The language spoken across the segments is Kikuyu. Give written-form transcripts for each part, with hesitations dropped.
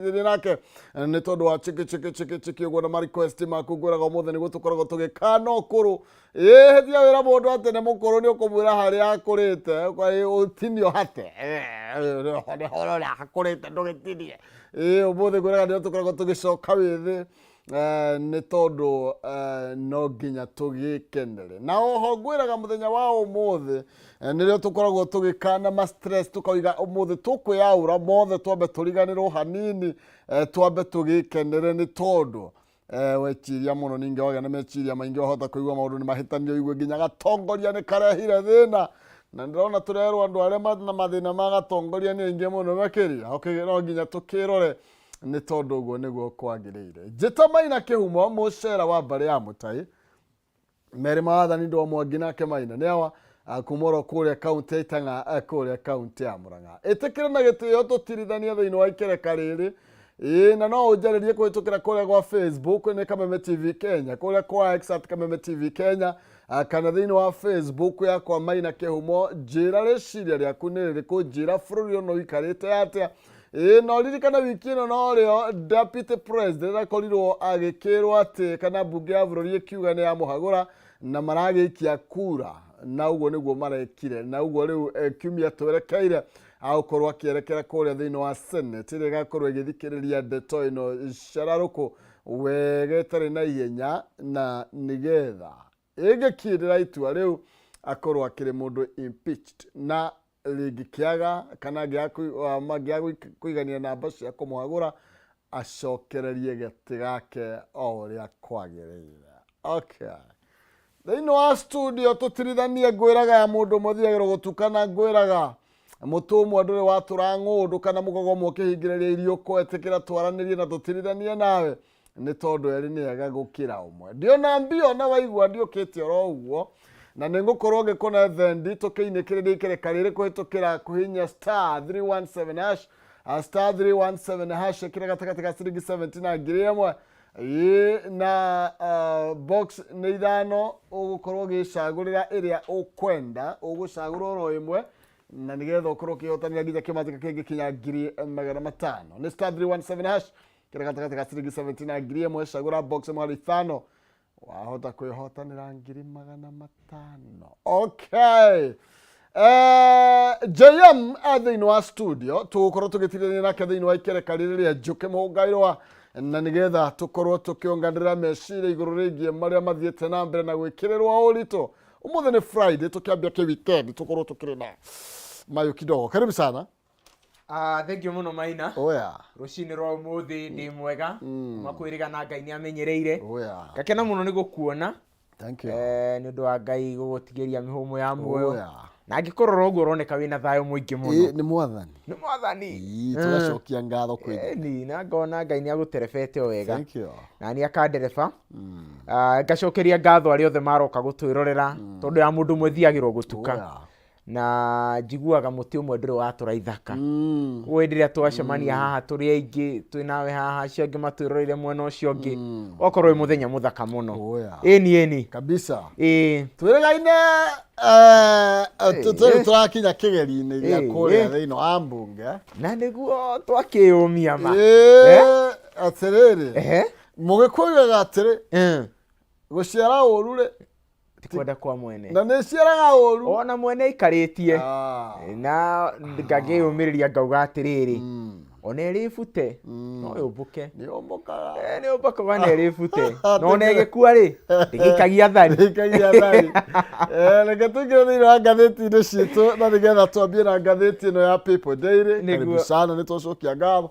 Thĩinĩ nake nĩ tondũ wa chiki chiki chiki chiki ũguo na ma request maku ngwĩraga ũmũthĩ nĩguo tũkoragwo tũgĩkana ũkũrũ. Ĩĩ hĩtia wĩra mũndũ atĩ nĩ mũkũrũ nĩ ũkũmwĩra harĩa akũrĩte ũtinio hate ũrĩa akũrĩte ndũgĩtinie. Ĩĩ ũmũthĩ ngwĩraga nĩguo tũkoragwo tũgĩcoka wĩthĩ nĩ tondũ no nginya tũgĩkenere. Na oho ngwĩraga mũthenya wa ũmũthĩ nĩrĩo tũkoragwo tũgĩkana ma stress tũkoiga ũmũthĩ tũkwĩyaũra mothe twambe tũriganĩrwo hanini, twambe tũgĩkenere nĩ tondũ weciria mũno ningĩ wagĩa na meciria maingĩ wahota kũigua maũndũ nĩ mahĩtanio ũigue nginya gatongoria nĩ karehire thĩna. Na ndĩrona tũrerwo andũ arĩa mena mathĩna ma gatongoria nĩ aingĩ mũno makĩria. Okay, no nginya tũkĩrore nĩ tondũ ũguo nĩguo kwagĩrĩire. Njĩta Maina Kĩhumo, mũcera wa mbarĩ ya Mũtai, merĩ ma wathani ndwa Mwangi nake Maina nĩ awa kuma oro kũrĩa kaunti ya Itang'a kũrĩa kaunti ya Murang'a. Ĩtĩkĩra na gĩtĩo tũtirithanie thĩinĩ wa ikereka rĩrĩ. Ĩĩ na no ũnjarĩrie kũhĩtũkĩra kũrĩa gwa Facebook nĩ Kameme TV Kenya, kũrĩa kwa X at Kameme TV Kenya, kana thĩinĩ wa Facebook yakwa Maina Kĩhumo. Njĩra rĩciria rĩaku nĩ rĩrĩkũ, njĩra bũrũri ũno ũikarĩte atĩa. Ĩĩ na ũririkane wiki ĩno norĩo Deputy President akorirwo agĩkĩrwo atĩ kana mbunge ya bũrũri ĩkiuga nĩ yamũhagũra na maragĩikia kura na ũguo nĩguo marekire na ũguo rĩu kiumia twerekeire agũkorwo akĩerekera kũrĩa thĩinĩ wa Senate ĩrĩa ĩgakorwo ĩgĩthikĩrĩria ndeto ĩno cararũkũ wega ĩtarĩ na ihenya na nĩgetha ĩngĩkindĩra itua rĩu akorwo akĩrĩ mũndũ impeached na rĩngĩkĩaga kana mangĩaga kũigania namba cia kũmũhagũra acokererie gĩtĩ gake o ũrĩa kwagĩrĩire. Okay. Thĩinĩ wa studio tũtirithanie ngwĩraga ya mũndũ ũmwe ũthiagĩrwo gũtukana ngwĩraga mũtũ ũmwe ndũrĩ watũra ng'ũndũ kana mũgogo ũmwe ũkĩhingĩrĩria irio kwetĩkĩra twaranĩrie na tũtirithanie nawe nĩ tondũ erĩ nĩ ega gũkĩra ũmwe. Ndiona mbio na waigua ndiũkĩte oro ũguo na nĩ ngũkorwo ngĩkũne thendi tũkĩinĩkĩrĩria ikereka rĩrĩ kũhĩtũkĩra kũhihinya star 317 hash, star 317 hash ĩkĩra gatagatĩ ga ciringi 70 na 1000. Ĩĩ na box nĩ ithano ũgũkorwo ũgĩcagũrĩra ĩrĩa ũkwenda, ũgũcagũra oro ĩmwe na nĩgetha ũkorwo ũkĩhotanĩra nginya kĩmanjĩka kĩngĩkinya 500,000. Nĩ star 317 hash kĩrĩa gatagatĩ ga ciringi 70 na 1000. Cagũra box ĩmwe harĩ ithano wahota kwĩhotanĩra 500,000. Okay. JM thĩinĩ wa studio tũgũkorwo tũgĩtirania nake thĩinĩ wa ikereka rĩrĩ rĩa Njũkĩ Mũhũngairwa na nĩgetha tũkorwo tũkĩonganĩrĩra meciria igũrũ rĩgiĩ marĩa mathiĩte na mbere na gwĩkĩrĩrwo ũritũ. Ũmũthĩ nĩ Friday tũkĩambia kĩ weekend tũkorwo tũkĩrĩ na mayũ kidogo. Karibu sana. Ah, thank you mũno Maina. Oya. Rũcinĩ rwa ũmũthĩ ndĩ mwega. Makwĩrĩga na Ngai nĩ amenyereire. Oya. Ngakena mũno nĩ gũkuona. Thank you. Nĩ ũndũ wa Ngai gũgũtigĩria mĩhũmũ ya muoyo. Oya. Na ngĩkũrora ũguo ũroneka wĩna thayũ mũingĩ mũno. Ĩ, nĩ mwathani. Nĩ mwathani. Ĩ, tũgacokia ngatho kwĩ Ngai. Ĩni, na ngona Ngai nĩ agũterebete o wega. Thank you. Na nĩ akandereba. Ah, ngacokeria ngatho arĩa othe maroka gũtwĩrorera tondũ ya mũndũ ũmwe thiagĩrwo gũtuka. Oya. Na njiguaga mũtĩ ũmwe ndũrĩ watũra ithaka. Koguo hĩndĩ ĩrĩa twacemania haha tũrĩ aingĩ, twĩ nawe haha, acio angĩ matwĩroreire mwena ũcio ũngĩ, ũgakorwo wĩ mũthenya mũthaka mũno. Oya. Ĩni ĩni. Kabisa. Ĩĩ. Twĩrĩgaine tũrakinya kĩgeri-inĩ gĩa kũrĩa thĩinĩ wa mbunge. Na nĩguo twakĩyũmia ma. Ĩĩ, atĩrĩrĩ. Mũgĩkũyũ oigaga atĩrĩ, gũciara ũru rĩ, Ti kwenda kwa mwene. Na nĩ ciaraga ũru. Ona mwene aikarĩtie. Na ngakĩyũmĩrĩria ngauga atĩrĩrĩ, ona ĩrĩ bute no yũmbũke. Nĩ yũmbũkaga. Nĩ yũmbũkaga na ĩrĩ bute. Na ona ĩgĩkua rĩ, ndĩgĩikagia thari. Ndĩgĩikagia thari. Reke tũingĩre thĩinĩ wa ngathĩti-inĩ citũ na nĩgetha twambie na ngathĩti ĩno ya People Daily. Karibu sana, nĩ twacokia ngatho.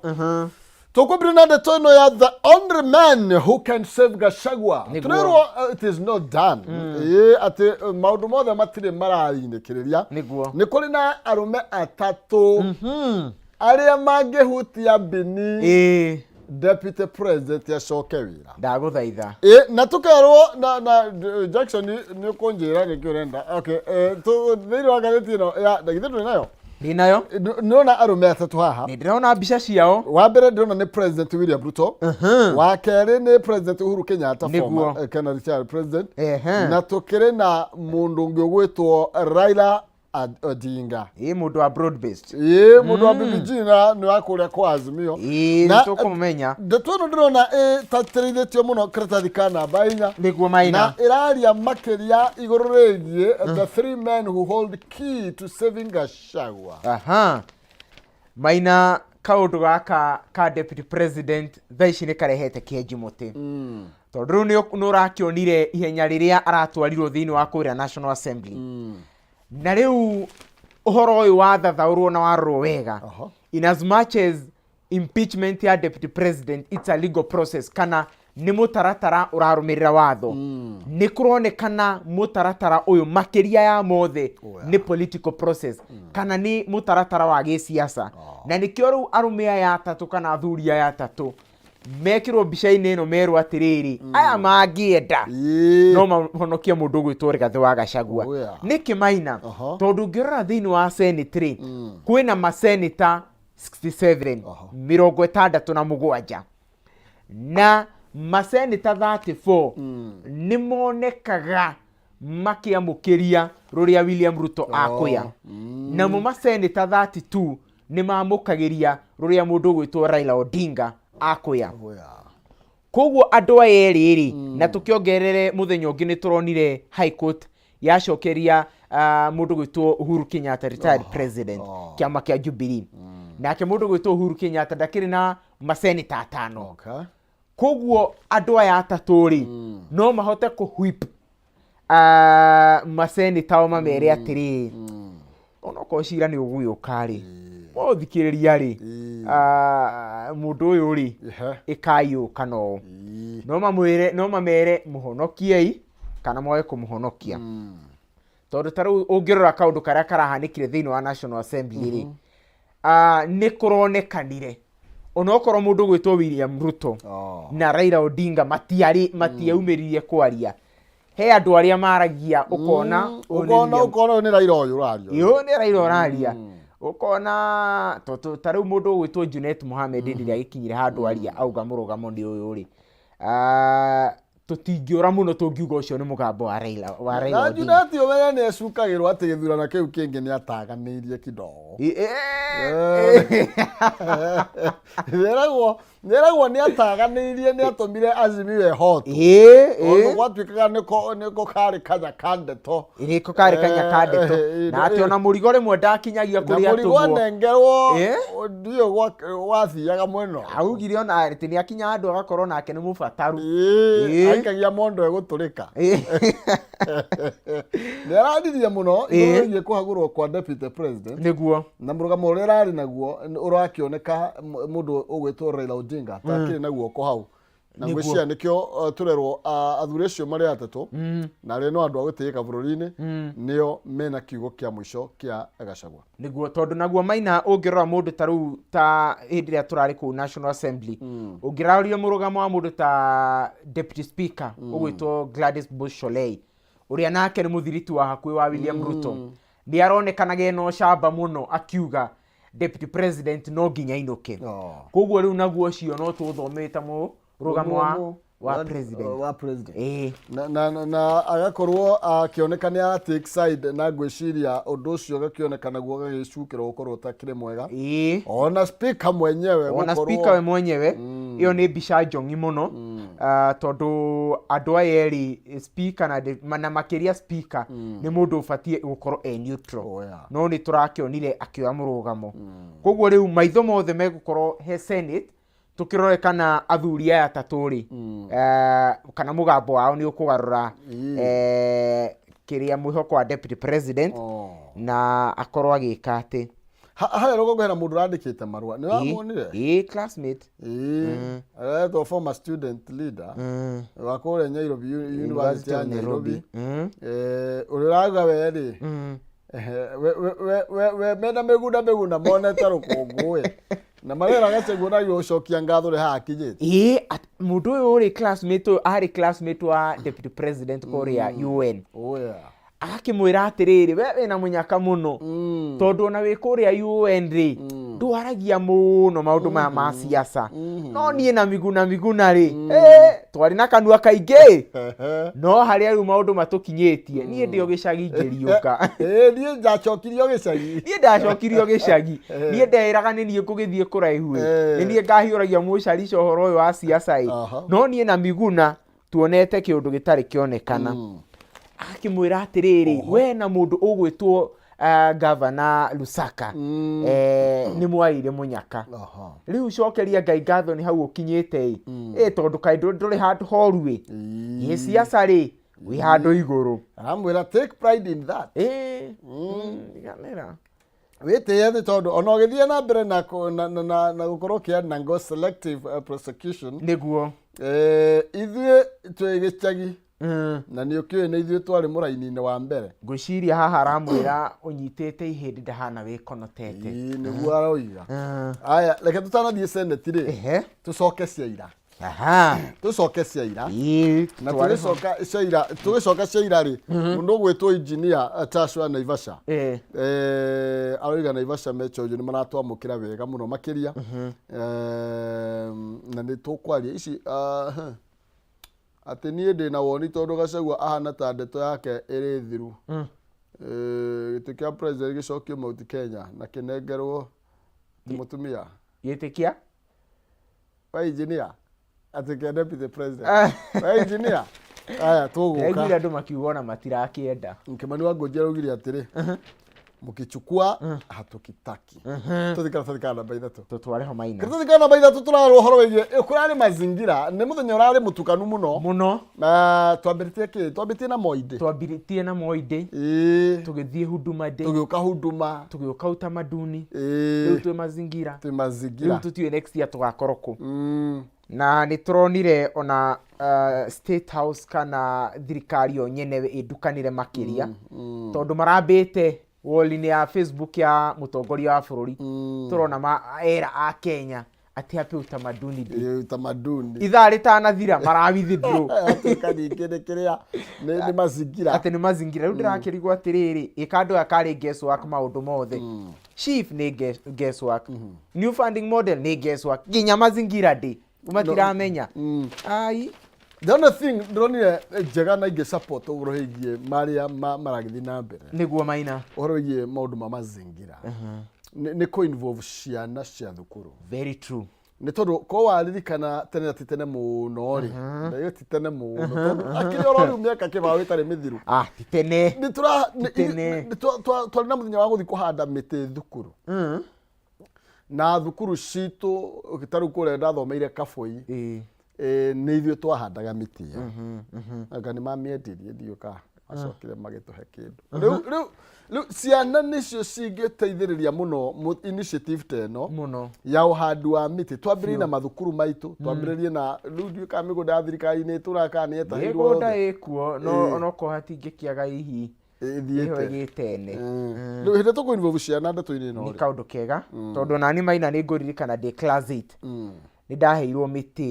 Tũkwambĩrĩria na ndeto ĩno ya the only man who can save Gachagua. Tũrerwo it is not done. Ĩĩ atĩ maũndũ mothe matirĩ mararinĩkĩrĩria. Nĩ kũrĩ na arũme atatũ arĩa mangĩhutia mbini Deputy President acoke wĩra. Ndagũthaitha. Ĩĩ na tũkerwo na Jackson nĩ ũkũnjĩra nĩkĩ ũrenda. Okay, thĩinĩ wa ngathĩti ĩno ya na githĩ ndũrĩ nayo? Ndĩnayo. Nĩrona arũme atatũ haha. Nĩ ndĩrona mbica ciao. Wa mbere ndĩrona nĩ President William Ruto. Wa kerĩ nĩ President Uhuru Kenyatta, former, kana retired president. Na tũkĩrĩ na mũndũ ũngĩ ũgwĩtwo Raila Odinga. Ĩ, mũndũ wa broad based. Ĩ, mũndũ wa BBG na nĩ wa kũrĩa kwa Azimio. Ĩ, Na- nĩtũkũmũmenya. Ndeto ĩno ndĩrona ĩtatĩrithĩtio mũno karatathi ka namba 4. Nĩguo, Maina. Na ĩraria makĩria igũrũ rĩgiĩ the three men who hold key to saving Gachagua. Aha, Maina, kaũndũ gaka ka deputy president thaa ici nĩ karehete kĩenji mũtĩ, tondũ rĩu nĩ ũrakĩonire ihenya rĩrĩa aratwarirwo thĩinĩ wa kũrĩa National Assembly, na rĩu ũhoro ũyũ wathathaũrwo na warorwo wega, in as much as impeachment ya deputy president, it's a legal process, kana nĩ mũtaratara ũrarũmĩrĩra watho, nĩ kũronekana mũtaratara ũyũ makĩria ya mothe nĩ political process, kana nĩ mũtaratara wa gĩsiasa. Na nĩkĩo rĩu arũme aya atatũ kana athuri aya atatũ mekĩrwo mbica-inĩ ĩno, merwo atĩrĩrĩ, aya mangĩenda no mahonokie mũndũ ũgwĩtwo Rigathĩ wa Gachagua. Nĩkĩ, Maina? Tondũ ũngĩrora thĩinĩ wa Senate rĩ, kwĩna maseneta 67, 67, na maseneta 34 nĩ monekaga makĩamũkĩria rũrĩa William Ruto akũya, namo maseneta 32 nĩ mamũkagĩria rũrĩa mũndũ ũgwĩtwo Raila Odinga akũya. Koguo andũ aya erĩ rĩ, na tũkĩongerere mũthenya ũngĩ nĩ tũronire High Court yacokeria mũndũ gwĩtwo Uhuru Kenyatta, retired president, kĩama kĩa Jubilee. Nake mũndũ gwĩtwo Uhuru Kenyatta ndakĩrĩ na maseneta atano. Koguo andũ aya atatũ rĩ, no mahote kũ whip maseneta o mamere atĩrĩrĩ, onokorwo cira nĩ ũgũgĩũka rĩ, mothikĩrĩria rĩ, mũndũ ũyũ rĩ, ĩkai ũũ kana ũũ. No mamwĩre, no mamere mũhonokiei kana mwage kũmũhonokia, tondũ ta rĩu ũngĩrora kaũndũ karĩa karahanĩkire thĩinĩ wa National Assembly rĩ, nĩ kũronekanire onokorwo mũndũ ũgwĩtwo William Ruto na Raila Odinga matiarĩ matiaumĩririe kwaria, he andũ arĩa maragia ũkona ũyũ nĩ ũkona ũkona ũyũ nĩ Raila ũyũ ũraria. Ĩĩ, nĩ Raila ũraria. Ũkona tondũ ta rĩu mũndũ ũgwĩtwo Junet Mohamed hĩndĩ ĩrĩa agĩkinyire handũ aria auga mũrũgamo nĩ ũyũ rĩ, tũtingĩũra mũno tũngiuga ũcio nĩ mũgambo wa Raila Na Odinga. Junet ũmenye nĩ ecukagĩrwo atĩ gĩthurano kĩu kĩngĩ nĩ ataganĩirie kidogo. Nĩeragwo nĩ ataganĩirie, nĩ atũmire Azimio ĩhotwo, tondũ gwatuĩkaga nĩko karĩ kanya ka ndeto. Nĩko karĩ kanya ka ndeto, na atĩ ona mũrigo rĩmwe ndakinyagia Na kũrĩa mũrigo atũmwo. anengerwo ndiũ gwathiaga mwena. Augire ona atĩ nĩ akinya handũ agakorwo nake nĩ mũbataru. Aikagia mondo ĩgũtũrĩka. Nĩ araririe mũno igũrũ rĩgiĩ kũhagũrwo kwa deputy president na mũrũgamo ũrĩa ũrarĩ naguo ũrakĩoneka mũndũ ũgwĩtwo Raila Odinga takĩrĩ na guoko hau na ngwĩciria nĩkĩo tũrerwo athuri acio marĩ atatũ na arĩa no andũ a gũtĩĩka bũrũri-inĩ nĩo mena kiugo kĩa mũico kĩa Gachagua. Nĩguo, tondũ naguo, Maina, ũngĩrora mũndũ ta rĩu ta hĩndĩ ĩrĩa tũrarĩ kũu National Assembly, ũngĩrarorire mũrũgamo wa mũndũ ta deputy speaker ũgwĩtwo Gladys Bush Sholei, ũrĩa nake nĩ mũthiriti wa hakuhĩ wa William Ruto, nĩ aronekanaga ena ũcamba mũno akiuga deputy president no nginya ainũke. Koguo rĩu naguo ũcio no tũthome ta mũrũgamo wa president. Wa president. Na agakorwo akĩoneka nĩ ara take side, na ngwĩciria ũndũ ũcio ũgakĩoneka naguo ũgagĩcukĩrwo gũkorwo ũtakĩrĩ mwega, ona speaker mwenyewe ona gũkorwo- speaker we mwenyewe. Ĩyo nĩ mbica njong'i mũno, tondũ andũ aya erĩ, speaker na makĩria speaker, nĩ mũndũ ũbatiĩ gũkorwo e neutral. No nĩ tũrakĩonire akĩoya mũrũgamo. Koguo rĩu maitho mothe megũkorwo he Senate, tũkĩrore kana athuri aya atatũ rĩ, kana mũgambo wao nĩ ũkũgarũra kĩrĩa mwĩhoko wa deputy president na akorwo agĩka atĩ. Harĩa rũgongo hena mũndũ ũrandĩkĩte marũa, nĩ wamuonire? Ĩĩ, classmate. Ĩĩ, aretwo former student leader wa kũrĩa Nairobi, University ya Nairobi. Ũrĩa ũrauga we rĩ, ehe, we mena mĩgunda mĩgunda monete rũkũngũ ĩ, na marera Gachagua naguo gũcokia ngatho rĩ haha akinyĩte. Ĩĩ, mũndũ ũyũ rĩ, classmate ũyũ arĩ classmate wa deputy president kũrĩa UN. Agakĩmwĩra atĩrĩrĩ, we wĩna mũnyaka mũno, tondũ ona wĩ kũrĩa UN rĩ, ndwaragia mũno maũndũ maya ma siasa, no niĩ na Miguna Miguna rĩ, twarĩ na kanua kaingĩ, no harĩa rĩu maũndũ matũkinyĩtie, niĩ ndĩ o gĩcagi ngĩriũka. Niĩ ndacokirio gĩcagi. Niĩ ndacokirio gĩcagi. Niĩ ndeĩraga nĩ niĩ ngũgĩthiĩ kũraihu ĩ, nĩ niĩ ngahiũragia mũcarica ũhoro ũyũ wa siasa ĩ, no niĩ na Miguna tuonete kĩũndũ gĩtarĩ kĩonekana. Akĩmwĩra atĩrĩrĩ, we na mũndũ ũgwĩtwo gavana Lusaka, nĩ mwaire mũnyaka. Rĩu cokeria Ngai ngatho nĩ hau ũkinyĩte ĩ, tondũ kaĩ ndũrĩ handũ horu ĩ, ĩ siasa rĩ, wĩ handũ igũrũ. Aramwĩra take pride in that. Iganĩra. Wĩtĩye nĩ tondũ ona ũgĩthiĩ na mbere na na gũkorwo ũkĩaria ngo selective prosecution. Nĩguo. Ithuĩ twĩ gĩcagi na nĩ ũkĩũĩ nĩ ithuĩ twarĩ mũraini-inĩ wa mbere. Ngwĩciria haha aramwĩra ũnyitĩte ihĩndĩ ndahana wĩkonotete. Ĩĩ, nĩguo aroiga. Aya, reke tũtanathiĩ senate rĩ, tũcoke ciaira. Tũcoke ciaira. Na Tware ho. tũgĩcoka ciaira, tũgĩcoka ciaira rĩ, mũndũ ũgwĩtwo engineer Tashwa Naivasha. Aroiga Naivasha mechonjo nĩ maratwamũkĩra wega mũno makĩria. Na nĩ tũkwaria ici atĩ niĩ ndĩ na woni tondũ Gachagua ahana ta ndeto yake ĩrĩ thiru. Gĩtĩ kĩa president gĩcokio Mount Kenya na kĩnengerwo mũtumia. Gĩtĩ kĩa? We engineer, atĩ kĩa deputy president. We engineer, aya tũgũka. Ndaiguire andũ makiuga ona matirakĩenda. Kimani wa Ngũnjĩ araugire atĩrĩ, mkichukua hatukitaki. Tũthiĩ karatathi ka namba 3. Tũtware ho Maina. Karatathi ka namba 3 tũrarwo ũhoro wĩgiĩ kũrarĩ mazingira, nĩ mũthenya ũrarĩ mũtukanu mũno. Mũno. Na twambĩrĩtie kĩ? Twambĩrĩtie na Moi Day. Twambĩrĩtie na Moi Day. Tũgĩthiĩ Huduma Day. Tũgĩũka Huduma. Tũgĩũka utamaduni. Rĩu twĩ mazingira. Twĩ mazingira. Rĩu tũtiũĩ next year tũgakorwo kũ. Na nĩ tũronire ona State House kana thirikari yo nyenewe ĩndukanĩre makĩria. Tondũ marambĩte wall-inĩ ya Facebook ya mũtongoria wa bũrũri. Tũrona ma era a Kenya atĩ happy utamaduni day. Utamaduni. Ithaa rĩtanathira mara withdraw. Atuĩka ningĩ nĩ kĩrĩa nĩ mazingira. Atĩ nĩ mazingira. Rĩu ndĩrakĩrigwo atĩrĩrĩ, ĩ kandũ gaka karĩ guesswork maũndũ mothe. Chief nĩ guesswork. New funding model nĩ guesswork. Nginya mazingira day. Matiramenya. Ai. The only thing ndĩronire njega na ingĩ support ũhoro wĩgiĩ marĩa maragĩthiĩ na mbere. Nĩguo Maina. Ũhoro wĩgiĩ maũndũ ma mazingira. Nĩ kũ involve ciana cia thukuru. Very true. Nĩ tondũ ko waririkana tene ti tene mũno rĩ. Na ĩyo ti tene mũno. Tondũ akĩrĩ oro rĩu mĩaka kĩbaũ ĩtarĩ mĩthiru. Ti tene. Nĩ tũra, nĩ, Ti tene. nĩ twarĩ na mũthenya wa gũthiĩ kũhanda mĩtĩ thukuru. Na thukuru citũ, ta rĩu kũrĩa ndathomeire Kabũi, nĩ ithuĩ twahandaga mĩtĩ ĩyo. Anga nĩ mamĩendirie ndiũĩ kana macokire magĩtũhe kĩndũ. Rĩu ciana nĩcio cingĩteithĩrĩria mũno initiative ta ĩno Mũno. ya ũhandi wa mĩtĩ. Twambĩrĩrie na mathukuru maitũ, twambĩrĩrie na rĩu ndiũĩ kana mĩgũnda ya thirikari nĩ ĩtũraga kana nĩ yetahĩirwo Mĩgũnda yothe. ĩkuo, no onokorwo hatingĩkĩaga hihi Ĩthiĩte. Ĩho ĩgĩte ene. Rĩu hĩndĩ ĩrĩa tũkũ involve ciana ndeto-inĩ ĩno Nĩ rĩ. kaũndũ kega, tondũ nani Maina nĩ ngũririkana ndĩ class 8. Nĩ ndaheirwo mĩtĩ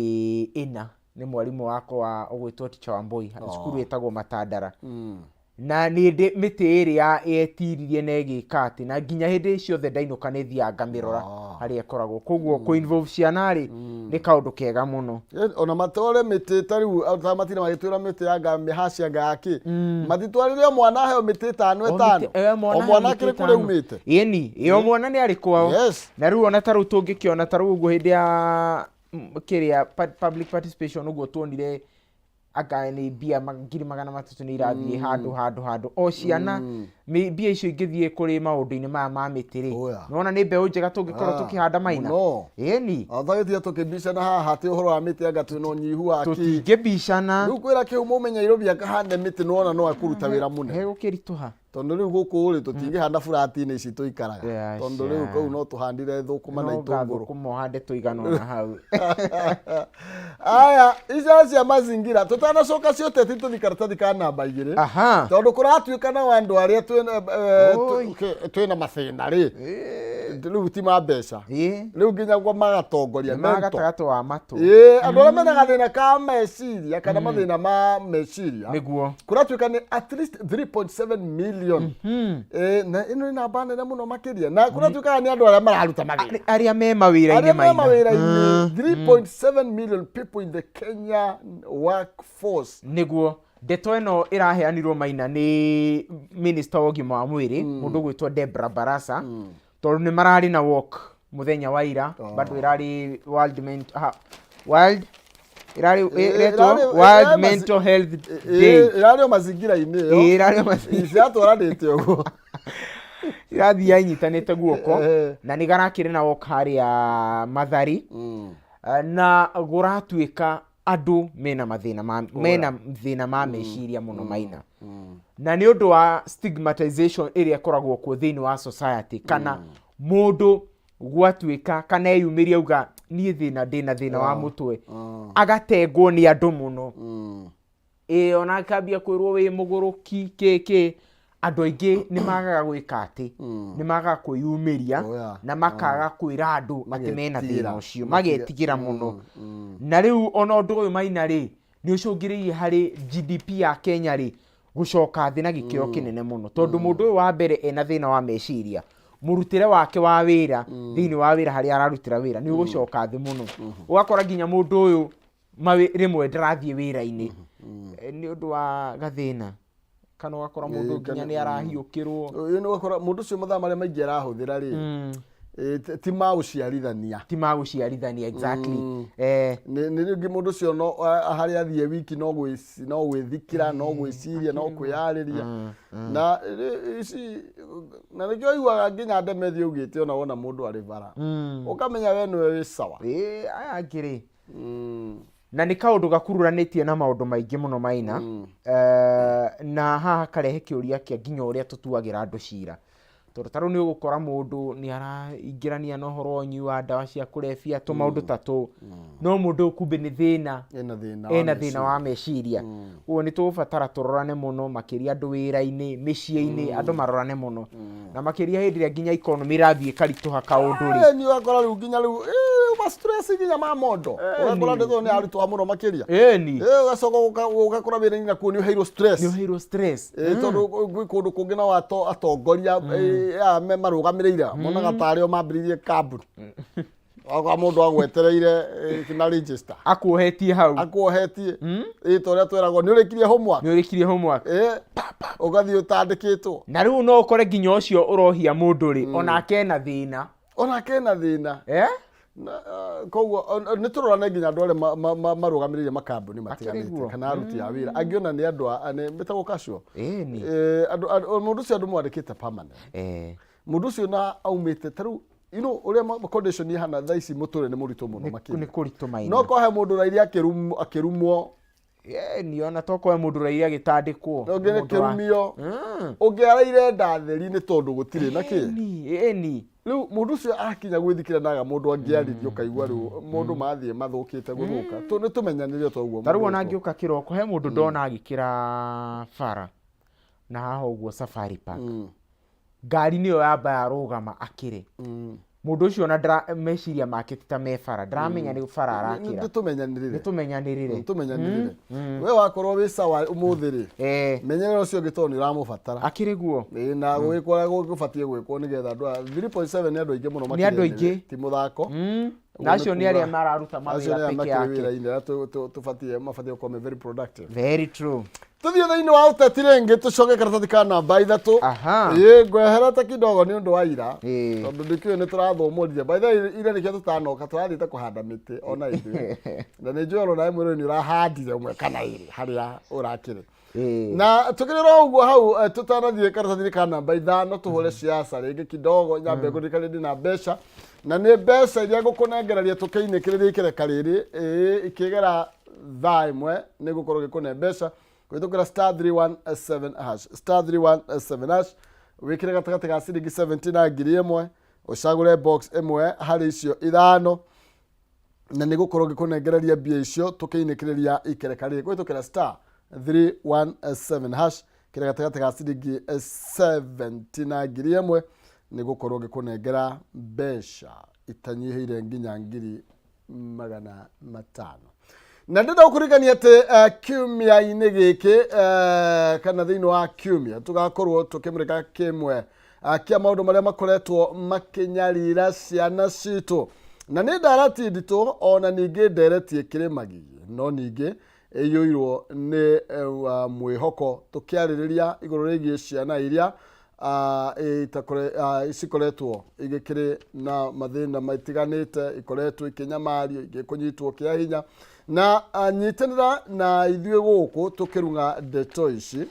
ĩna nĩ mwarimũ wakwa wa ũgwĩtwo Teacher Wambui, cukuru ĩtagwo Matandara. Na nĩ ndĩ mĩtĩ ĩrĩa yetiririe na ĩgĩka atĩ, na nginya hĩndĩ ciothe ndainũka nĩ thiaga ngamĩrora harĩa ĩkoragwo. Koguo kũ involve ciana rĩ, nĩ kaũndũ kega mũno. Ona matware mĩtĩ ta rĩu, ta matinda magĩtwĩra mĩtĩ ya nga mĩhaci anga ya kĩ. Matitwarĩre o mwana aheo mĩtĩ ĩtano O ĩtano. mĩtĩ, mwana O mwana aheo akĩrĩ mĩtĩ kũrĩa ĩtano. umĩte. Ĩni, o mwana nĩ arĩ kwao. Yes. Na rĩu ona ta rĩu tũngĩkĩona ta rĩu ũguo hĩndĩ ya kĩrĩa public participation ũguo tuonire anga nĩ mbia 300,000 nĩ irathiĩ handũ, handũ, handũ. O ciana, mbia icio ingĩthiĩ kũrĩ maũndũ-inĩ maya ma mĩtĩ rĩ. Oya. Nĩwona nĩ mbeũ njega tũngĩkorwo tũkĩhanda Maina. Mũno. Ĩni. O tũgĩtiga tũkĩmbicana haha atĩ ũhoro wa mĩtĩ anga twĩna ũnyihu wa kĩ. Tũtingĩmbicana. Rĩu kwĩra kĩhumo ume Nairobi akahande mĩtĩ nĩwona no akũruta wĩra mũnene. Hegũkĩritũha. Tondũ rĩu gũkũ rĩ tũtingĩhanda burati-inĩ ici tũikaraga. Tondũ rĩu kũu no tũhandire thũkũma na No itũngũrũ. ngathũkũma ũhande tũigana ũna hau. Aya, icio cia mazingira tũtanacoka cia ũteti tũthiĩ karatathi ka namba 2. Tondũ kũratuĩka nao andũ arĩa Oi. twĩna mathĩna rĩ. Rĩu ti ma mbeca. Rĩu nginya gwa magatongoria ma mental. gatagatĩ wa matũ. Ĩĩ, andũ arĩa mena gathĩna ka meciria kana mathĩna ma meciria Nĩguo. Kũratuĩka nĩ at least 3.7 million. Ĩĩ, na ĩno nĩ namba nene mũno makĩria, na kũratuĩkaga nĩ andũ arĩa mararuta mawĩra, Arĩa me mawĩra-inĩ. Arĩa me Maina. mawĩra-inĩ, 3.7 million people in the Kenya workforce. Nĩguo ndeto ĩno ĩraheanirwo, Maina, nĩ minister wa ũgima wa mwĩrĩ, mũndũ ũgwĩtwo Debra Barasa, tondũ nĩ mararĩ na walk mũthenya wa ira. Bado ĩrarĩ world world ĩrarĩ ĩretwo World Mental Health Day. Ĩrarĩ o mazingira-inĩ ĩyo. Ĩĩ, ĩrarĩ o mazingira. Ciatwaranĩte ũguo. Irathiĩ inyitanĩte guoko. Na nĩ garakĩrĩ na walk harĩa Mathari. Na gũratuĩka andũ mena mathĩna ma mena thĩna ma meciria mũno, Maina, na nĩ ũndũ wa stigmatization ĩrĩa ĩkoragwo kuo thĩinĩ wa society, kana mũndũ gwatuĩka kana eyumĩria auga, "Niĩ thĩna ndĩna thĩna wa mũtwe," agatengwo nĩ andũ mũno. Ĩ ona akambia kwĩrwo wĩ mũgũrũki kĩ andũ aingĩ nĩ magaga gwĩka atĩ nĩ magaga kwĩyumĩria na makaga kwĩra andũ atĩ mena Magetigĩra. thĩna ũcio, magetigĩra mũno. Na rĩu ona ũndũ ũyũ, Maina, rĩ nĩ ũcũngĩrĩirie harĩ GDP ya Kenya rĩ gũcoka thĩ na gĩkĩro kĩnene mũno, tondũ mũndũ ũyũ wa mbere ena thĩna wa meciria, mũrutĩre wake wa wĩra thĩinĩ wa wĩra harĩa ararutĩra wĩra nĩ ũgũcoka thĩ mũno. Ũgakora nginya mũndũ ũyũ rĩmwe ndarathiĩ wĩra-inĩ nĩ ũndũ wa gathĩna, kana ũgakora mũndũ nginya nĩ arahiũkĩrwo. Ĩĩ, nĩ ũgakora mũndũ ũcio mathaa marĩa maingĩ arahũthĩra rĩ, ti ma ũciarithania. Ti ma gũciarithania, exactly. Nĩ rĩngĩ mũndũ ũcio no harĩa athiĩ wiki no gwĩthikĩra, no gwĩciria, no kwĩyarĩria na ici, na nĩkĩo ũiguaga nginya Ndemethi augĩte ona wona mũndũ arĩ bara ũkamenya we nĩwe wĩ sawa. Ĩĩ, aya angĩ rĩ, na nĩ kaũndũ gakururanĩtie na maũndũ maingĩ mũno, Maina. Na haha karehe kĩũria kĩa nginya ũrĩa tũtuagĩra andũ cira, tondũ ta rĩu nĩ ũgũkora mũndũ nĩ araingĩrania na ũhoro wa ũnyui wa ndawa cia kũrebia, tũmaũndũ ta tũu, no mũndũ ũyũ kumbe nĩ thĩna ena thĩna wa ena thĩna meciria. Wa meciria. Ũguo nĩ tũgũbatara tũrorane mũno makĩria, andũ wĩra-inĩ, mĩciĩ-inĩ, andũ marorane mũno, na makĩria hĩndĩ ĩrĩa nginya economy ĩrathiĩ ĩkaritũha kaũndũ rĩ. Nĩ ũgakora rĩu nginya rĩu ma stress nginya ma mondo, ũgakora ndeto nĩ arutwo mũno makĩria. Ũgacoka ũgakora wĩra-inĩ nakuo nĩ ũheirwo stress. Nĩ ũheirwo stress. Tondũ gwĩ kũndũ kũngĩ nao atongoria aya marũgamĩrĩire monaga tarĩ o mambĩrĩirie kambuni. Wakora mũndũ agwetereire na register. Akuohetie hau. Akuohetie. Ta ũrĩa tweragwo nĩ ũrĩkirie homework. Nĩ ũrĩkirie homework. Ũgathiĩ ũtandĩkĩtwo. Na rĩu no ũkore nginya ũcio ũrohia mũndũ rĩ, onake ena thĩna. Onake ena thĩna. Na koguo nĩ tũrorane nginya andũ arĩa marũgamĩrĩire makambuni matiganĩte kana aruti a wĩra angĩ, ona nĩ andũ nĩ metagwo casual. Andũ mũndũ ũcio andũ mwandĩkĩte permanent, mũndũ ũcio na aumĩte ta rĩu ũrĩa condition ihana thaa ici, mũtũrĩre nĩ mũritũ mũno nĩ makĩria. Kũritũ, Maina. No kohe mũndũ rairi akĩrumwo. Ĩni ona tokorwo mũndũ rairi agĩtandĩkwo. Ũngĩ nĩ Mũndũ wa- kĩrumio, ũngĩ araire nda theri nĩ tondũ gũtirĩ na kĩ. Ĩni, ĩni. Rĩu mũndũ ũcio akinya gwĩthikĩra naga mũndũ angĩarĩria, ũkaigua rĩu mũndũ mathiĩ mathũkĩte gũthũka. Nĩ tũmenyanĩre toguo. Ta rĩu mũndũ ona wĩtwo. ngĩũka kĩroko he mũndũ ndona agĩkĩra bara na haha ũguo Safari Park, ngari nĩyo yamba yarũgama akĩre. Mũndũ ũcio ona meciria make ti ta me bara, ndaramenya nĩ bara arakĩra. Nĩ tũmenyanĩrĩre. Nĩ tũmenyanĩrĩre. Tũmenyanĩrĩre. We wakorwo wĩ sawa ũmũthĩ rĩ, menyerera ũcio ũngĩ tondũ nĩ ũramũbatara. Akĩrĩ guo. Ĩĩ, na gwĩkwo ũrĩa gũbatiĩ gwĩkwo nĩgetha andũ aya 3.7 nĩ andũ aingĩ mũno Nĩ makĩria. andũ aingĩ. Ti mũthako. Na acio nĩ arĩa mararuta Acio mawĩra nĩ arĩa peke makĩrĩ yake. wĩra-inĩ arĩa tũbatiĩ mabatiĩ gũkorwo me very productive. Very true. Tũthiĩ thĩinĩ wa ũteti rĩngĩ, tũcoke karatathi ka namba 3. Ĩĩ, ngweherete kidogo nĩ ũndũ wa ira, tondũ ndĩkĩũĩ nĩ tũrathomorire. By the way, ira nĩkĩo tũtanoka, tũrathiĩte kũhanda mĩtĩ ona ithuĩ, na nĩ njũĩ ona nawe mwĩrĩ nĩ ũrahandire ũmwe kana ĩrĩ harĩa ũrakĩrĩ. Na tukĩrĩra ũguo hau, tũtanathiĩ karatathi-inĩ ka namba 5, tũhũre siasa rĩngĩ kidogo, nyambe ngũririkanie ndĩna mbeca, na nĩ mbeca iria ngũkũnengereria tũkĩinĩkĩrĩria ikereka rĩrĩ. Ĩĩ, ikĩgera thaa 1 nĩ ngũkorwo ngĩkũne mbeca kũhĩtũkĩra *317 hash, *317 hash. Wĩkĩre gatagatĩ ga ciringi 70 na 1000, ũcagũre box ĩmwe harĩ icio ithano, na nĩ gũkorwo ngĩkũnengereria mbia icio tũkĩinĩkĩrĩria ikereka rĩrĩ kũhĩtũkĩra *317 hash, kĩrĩa gatagatĩ ga ciringi 70 na 1000. Nĩ gũkorwo ngĩkũnengera mbeca itanyihĩire nginya 500,000. Na ndĩrenda gũkũririkania atĩ kiumia-inĩ gĩkĩ kana thĩinĩ wa kiumia tũgakorwo tũkĩmũrĩka kĩmwe kĩa maũndũ marĩa makoretwo makĩnyarira ciana citũ, na nĩ ndarati nditũ ona ningĩ ndereti ĩkĩrĩ magigi, no ningĩ ĩiyũirwo nĩ mwĩhoko, tũkĩarĩrĩria igũrũ rĩgiĩ ciana iria cikoretwo igĩkĩrĩ na mathĩna matiganĩte, ikoretwo ikĩnyamario, ingĩ kũnyitwo kĩa hinya. Na nyitanĩra na ithuĩ gũkũ tũkĩrung'a ndeto ici.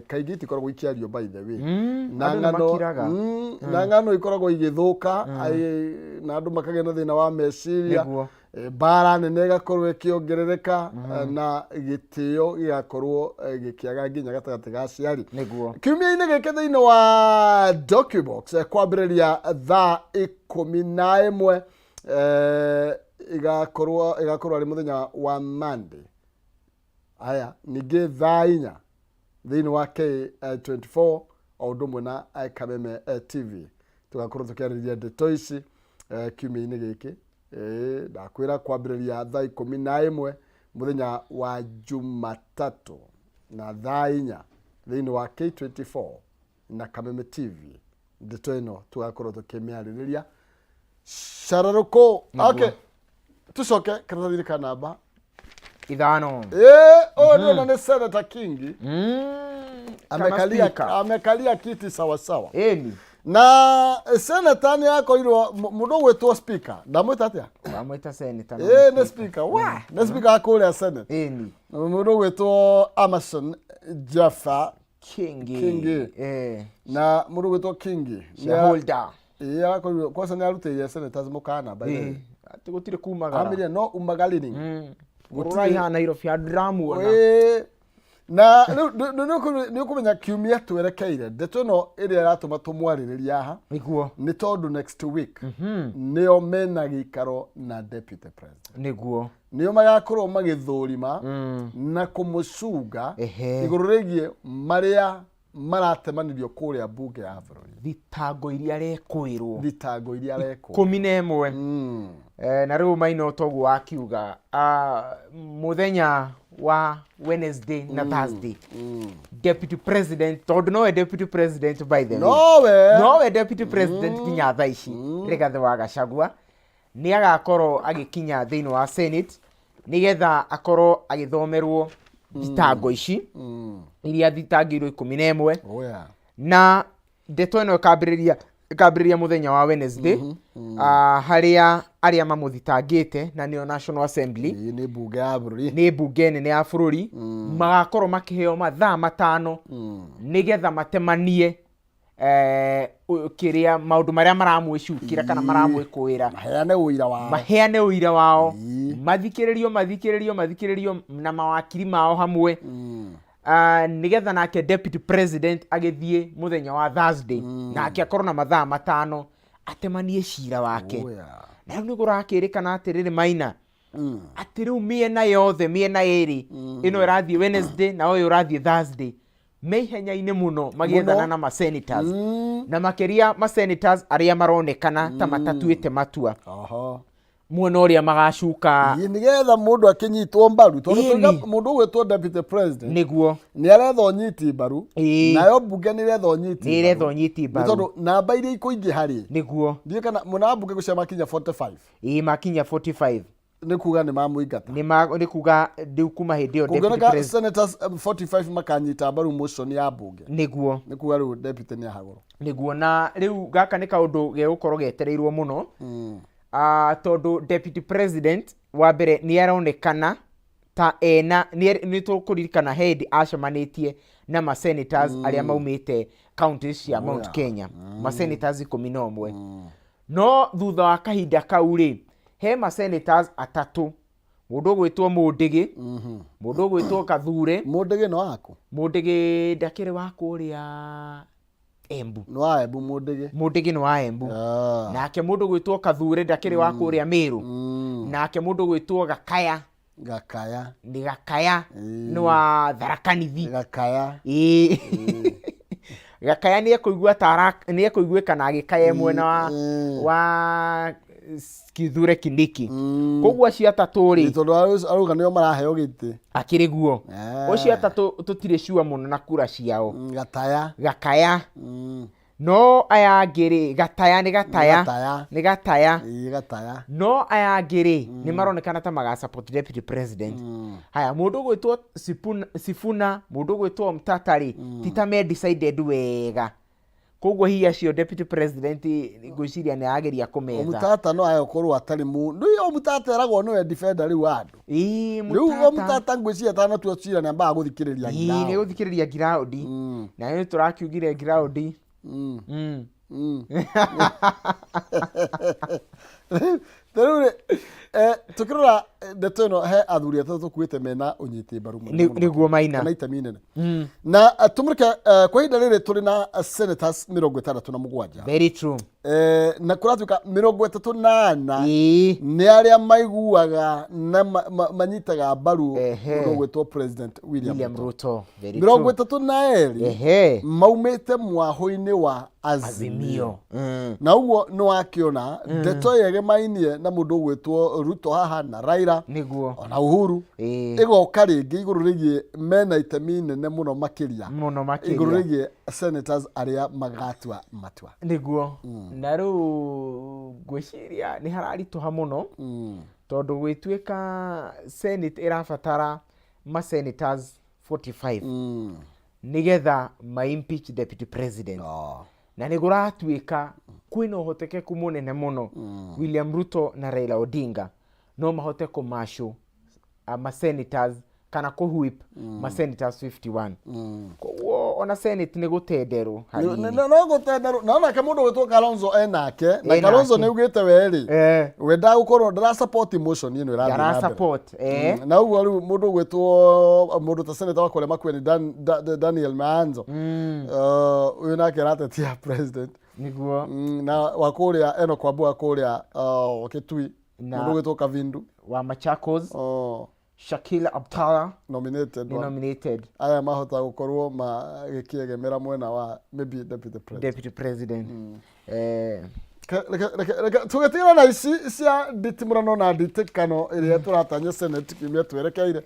Kaingĩ itikoragwo ikĩario, by the way. Na Andũ nĩ ng'ano makiraga. Na ng'ano ikoragwo igĩthũka, na andũ makagĩa na thĩna wa meciria. Mbara nene ĩgakorwo ĩkĩongerereka, na gĩtĩo gĩgakorwo gĩkĩaga nginya gatagatĩ ga aciari. Kiumia-inĩ gĩkĩ thĩinĩ wa Docubox, kwambĩrĩria thaa 11, igakorwo arĩ mũthenya wa Monday. Aya, ningĩ thaa 4 thĩinĩ wa K24 o ũndũ ũmwe na Kameme TV, tũgakorwo tũkĩarĩrĩria ndeto ici kiumia-inĩ gĩkĩ. Ndakwĩra kwambĩrĩria thaa 11 mũthenya wa Jumatatũ na thaa 4 thĩinĩ wa K24 na Kameme TV, ndeto ĩno tũgakorwo tũkĩmĩarĩrĩria cararũkũ. Okay, tucoke karatathi-inĩ ka namba 5. Ũyũ ndĩrona nĩ Senator Kingi. Kama Amekalia, speaker. Amekalia kiti sawasawa. Ĩni. Na senator nĩ akorirwo mũndũ ũgwĩtwo speaker, ndamwĩta atĩa? Wamwĩta senator no. Ĩ, nĩ speaker wa, nĩ speaker wa kũrĩa Senate, Ĩni. mũndũ ũgwĩtwo Amason Jaffa Kingi. Kingi. Na mũndũ ũgwĩtwo Kingi Shareholder. Ĩ, arakorirwo kwanza nĩ arutĩire senators mũkana, by the way. Atĩ gũtirĩ kumagara. Amirie no umagalini. Ũraiha Nairobi handũ ndĩramuona. Ĩĩ. Na rĩu nĩ ũkũmenya kiumia twerekeire ndeto ĩno ĩrĩa ĩratũma tũmwarĩrĩria haha nĩ tondũ next week nĩo mena gĩikaro na deputy president. Nĩo magakorwo magĩthũrima na kũmũcunga igũrũ rĩgiĩ marĩa maratemanirio kũrĩa mbunge ya bũrũri. Thitango iria arekwĩrwo. Thitango iria arekwo. 11. Na rĩu Maina, toguo wakiuga, mũthenya wa Wednesday na Thursday, deputy president, tondũ nowe deputy president, by the way, nowe. Nowe deputy president nginya thaa ici, Rigathĩ wa Gachagua nĩ agakorwo agĩkinya thĩinĩ wa Senate nĩgetha akorwo agĩthomerwo thitango ici iria thitangĩirwo 11. Oh, yeah. Na ndeto ĩno ĩkambĩrĩria mũthenya wa Wednesday, harĩa arĩa mamũthitangĩte, na nĩo National Assembly, Ĩĩ, nĩ mbunge ya bũrũri. Nĩ mbunge nene ya bũrũri, magakorwo makĩheo mathaa 5 nĩgetha matemanie kĩrĩa maũndũ marĩa maramwĩcukĩra kana maramwĩkũĩra. Maheane ũira wao. Maheane ũira wao. Mathikĩrĩrio, mathikĩrĩrio, mathikĩrĩrio na mawakiri mao hamwe, nĩgetha nake deputy president agĩthiĩ mũthenya wa Thursday, nake akorwo na mathaa 5 atemanie cira wake. Oh, yeah. Na rĩu nĩ kũrakĩrĩkana atĩrĩrĩ, Maina, atĩ rĩu mĩena yothe, mĩena ĩrĩ ĩno ĩrathiĩ Wednesday na ũyũ ũrathiĩ Thursday, me ihenya-inĩ mũno magĩethana Mũno. na masenators, na makĩria masenators arĩa maronekana ta matatuĩte matua mwena ũrĩa magacuka. Ĩĩ, nĩgetha mũndũ akĩnyitwo mbaru, tondũ Ĩni. Mũndũ ũgwĩtwo deputy president nĩ aretha ũnyiti mbaru. Nayo mbunge nĩ ĩretha ũnyiti Nĩ ĩretha mbaru. ũnyiti Nĩ mbaru. tondũ namba iria ikũingĩha rĩ, ndiũĩ kana mwena wa mbunge gũcia makinya 45. Ĩĩ, makinya 45. Nĩ kuga nĩ mamũingata. Nĩ kuga rĩu kuma hĩndĩ ĩyo deputy Kũngĩoneka president senators 45 makanyita mbaru motion ya mbunge, nĩ kuga rĩu deputy nĩ ahagũrwo. Nĩguo, na rĩu gaka nĩ kaũndũ gegũkorwo getereirwo mũno, tondũ deputy president wa mbere nĩ aronekana ta ena nĩ tũkũririkana he hĩndĩ acemanĩtie na masenators arĩa maumĩte counties cia Mount Kenya, masenators 11. No thutha wa kahinda kau rĩ, he masenators atatũ, mũndũ ũgwĩtwo Mũndĩgĩ, mũndũ ũgwĩtwo Kathure. Mũndĩgĩ no waku? Mũndĩgĩ ndakĩrĩ wa kũrĩa Embu. Nĩ wa Embu Mũndĩgĩ. Mũndĩgĩ nĩ wa Embu. Nake mũndũ ũgwĩtwo Kathure ndakĩrĩ wa kũrĩa Meru. Nake mũndũ ũgwĩtwo Gakaya. Gakaya. Nĩ Gakaya, nĩ wa Tharaka Nithi. Gakaya. Ĩĩ. Gakaya nĩ ekũigua ta nĩ ekũiguĩkana agĩkaya mwena wa wa Kithure Kindiki. Koguo acio atatũ rĩ, Tondũ arauga nĩo maraheo gĩtĩ. Akĩrĩ guo. Eh. Ũcio atatũ tũtirĩ sure mũno na kura ciao. Gataya. Gakaya. No aya angĩ rĩ, Gataya nĩ Gataya. Gataya. Nĩ Gataya. Ĩĩ, Gataya. No aya angĩ rĩ, nĩ maronekana ta maga support deputy president. Haya, mũndũ ũgwĩtwo Sifuna, mũndũ ũgwĩtwo Mtata rĩ, ti ta me decided wega. Koguo hihi acio deputy president ngwĩciria nĩ arageria kũmetha. Omutata no agĩkorwo atarĩ mu rĩu Omutata eragwo nĩwe defender rĩu wa andũ. Rĩu Mũtata. Omutata ngwĩciria atanatua cira nĩ ambaga gũthikĩrĩria Ĩĩ, nĩ ground. gũthikĩrĩria ground. Na nĩ tũrakiugire ground. Rĩu rĩ, tũkĩrora ndeto ĩno he athuri atatũ tũkuĩte mena ũnyiti mbaru mũnene mũno. Nĩguo Maina. Kana itemi inene. Na tũmũrĩke, kwa ihinda rĩrĩ tũrĩ na senators 67. Very true. Na kũratuĩka 34 nĩ arĩa maiguaga na manyitaga mbaru mũndũ ũgwĩtwo President William William Ruto. Ruto. Very Mĩrongo true. 32 maumĩte mwahũ-inĩ wa Azimio. Azimio. Na ũguo nĩ wakĩona ndeto ĩyo ĩgemainie na mũndũ ũgwĩtwo Ruto haha na Raila ona Uhuru ĩgoka rĩngĩ igũrũ rĩgiĩ mena itemi inene mũno makĩria Mũno igũrũ makĩria. rĩgiĩ senators arĩa magatua matua. Nĩguo. Na rĩu ngwĩciria nĩ hararitũha mũno tondũ gwĩtuĩka Senate ĩrabatara ma senators 45 nĩgetha ma impeach deputy president. Na nĩ kũratuĩka kwĩna ũhotekeku mũnene mũno William Ruto na Raila Odinga no mahote kũmacũ ma senators kana kũ whip ma senators 51. Koguo ona Senate nĩ gũtenderwo hanini. No gũtenderwo na onake mũndũ gwĩtwo Kalonzo enake na Enake. Kalonzo nĩ augĩte we rĩ, we ndagũkorwo ndara support motion ĩno ĩrathiĩ na Ndara mbere. support. Na ũguo rĩu mũndũ ũgwĩtwo mũndũ ta senator wa kũrĩa Makueni Daniel Maanzo, ũyũ nake aratetia president. Na wa kũrĩa Enoch Wambua kũrĩa Kitui, mũndũ ũgwĩtwo Kavindu Wa Machakos. Shakila Abdalla nominated nĩ one. Nominated. Aya mahota gũkorwo magĩkĩegemera mwena wa maybe deputy president. Deputy president. Reke tũgĩtigana na ici cia nditimũrano na nditikano ĩrĩa tũratanya Senate kiumia twerekeire.